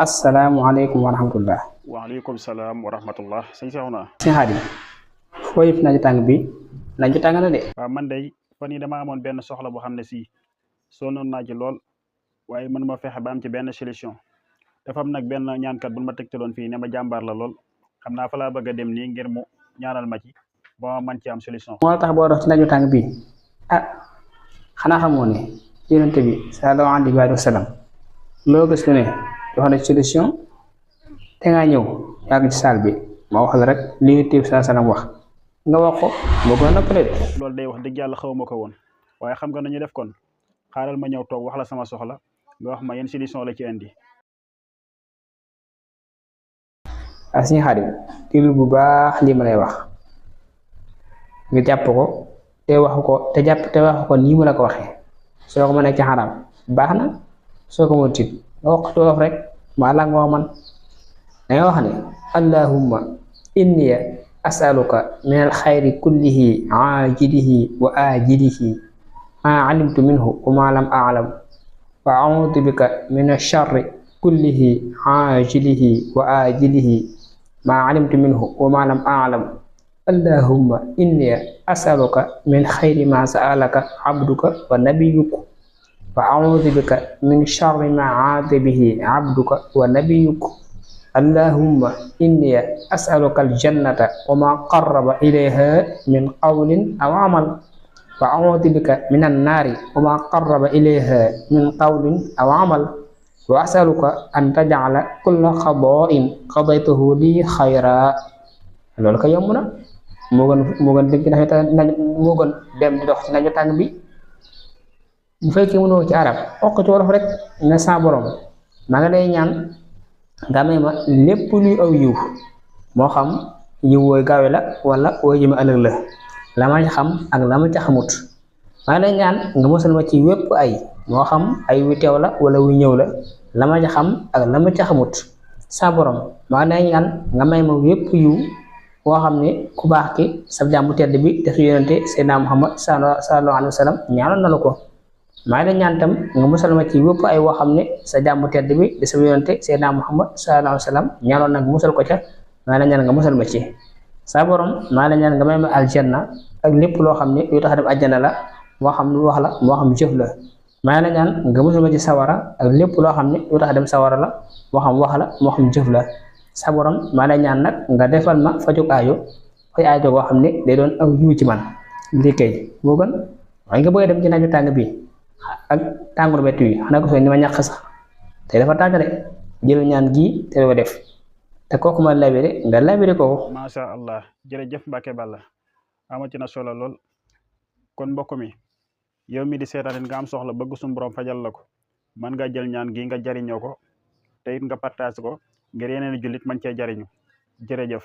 asalaamualeykum wa rahmatullah. waaleykum salaam wa rahmatullah sëñ Seexuna. sëñ Xaadim foo yëpp naaju tàng bi naaju tàng na de. waaw man day fan yii dama amoon benn soxla boo xam ne si sonnoon naa ci lool waaye mën ma fexe ba am ci benn solution dafa am nag benn ñaankat bu ma tegtaloon fii ne ma jàmbaar la lool xam naa fa laa bëgg a dem nii ngir mu ñaanal ma ci ba ma mën ci am solution. moo tax boo dox ci naaju tàng bi ah xanaa xamoo ne yonente bi sallallahu alayhi wa sallam loo gis lu ne jox na solution te ngaa ñëw yàgg ci saal bi ma wax la rek li Yonent bi sallallahu alayhi wa sallam wax nga wax ko moo gën a noppale de. loolu day wax dëgg yàlla xaw ma ko woon waaye xam nga nañu def kon xaaral ma ñëw toog wax la sama soxla nga wax ma yenn solution la ci indi. ak Sëñ Xaadim déglu bu baax li ma lay wax nga jàpp ko te wax ko nii mu la ko waxee soo ko mënee ci xaraam baax na soo ko mën tit nga wax ko wolof rek maa la nga man danga wax ne allahumma inni asaluka min alxayri kullihi ajilihi wa ajilihi ma alimtu minhu wa ma lam a'lam wa a'udhu bika min alsharri kullihi ajilihi wa ajilihi ma alimtu minhu wa ma lam a'lam allahumma inni asaluka min xayri ma sa'alaka abduka wa nabiyuka wa a'udhu bika min sharri ma aada bihi abduka wa nabiyuka allahumma inni as'aluka aljannata wa ma qarraba ilayha min qawlin aw amal wa a'udhu bika min annaari wa ma qarraba ilayha min qawlin aw amal wa as'aluka an taj'ala kulla qada'in qadaytahu li xayra. loolu ko yomb na moo gën dem di dox ci naaju tàng bi. bu fekkee mënoo ci arab wax ko ci wolof rek ne sa borom maa ngi lay ñaan nga may ma lépp luy aw yiw moo xam yiw wooy gaawe la wala wooy jëme ëllëg la ma ci xam ak la ma ci xamut maa ngi lay ñaan nga mosal ma ci wépp ay moo xam ay wu teew la wala wu ñëw la ma ci xam ak la ma ci xamut sa borom maa ngi lay ñaan nga may ma wépp yiw boo xam ne ku baax ki sa jàmbu tedd bi def yonente Seydina Muhammad sallallahu alayhi wa sallam ñaanoon na la ko. maa ngi ñaan tam nga musal ma ci wépp ay woo xam ne sa jàmm tedd bi di sa yonente Seydina Muhammad sallallahu alayhi wa sallam ñaanoon nag musal ko ca maa ngi ñaan nga musal ma ci sa borom maa ngi ñaan nga may ma aljanna ak lépp loo xam ne yu tax dem aljanna la moo xam lu wax la moo xam jëf la maa ngi ñaan nga musal ma ci sawara ak lépp loo xam ne yu tax dem sawara la moo xam wax la moo xam jëf la sa borom maa ngi ñaan nag nga defal ma fajuk aajo fay aajo boo xam ne day doon aw yiw ci man lii kay moo gën waaye nga bëgg dem ci naaju tàng bi ak tàngoor bett wi xanaa ko sooy ni ma ñàkk sax te dafa tàng de jël ñaan gi te doo def te kooku ma labiré nga labiré kooku. macha allah jërëjëf Mbacke Balla amati na solo lool kon mbokk mi yow mi di seetaan nga am soxla bëgg suñu borom fajal la ko mën nga jël ñaan gi nga jariñoo ko te it nga partage ko ngir yeneen jullit mën cee jariñu jërëjëf.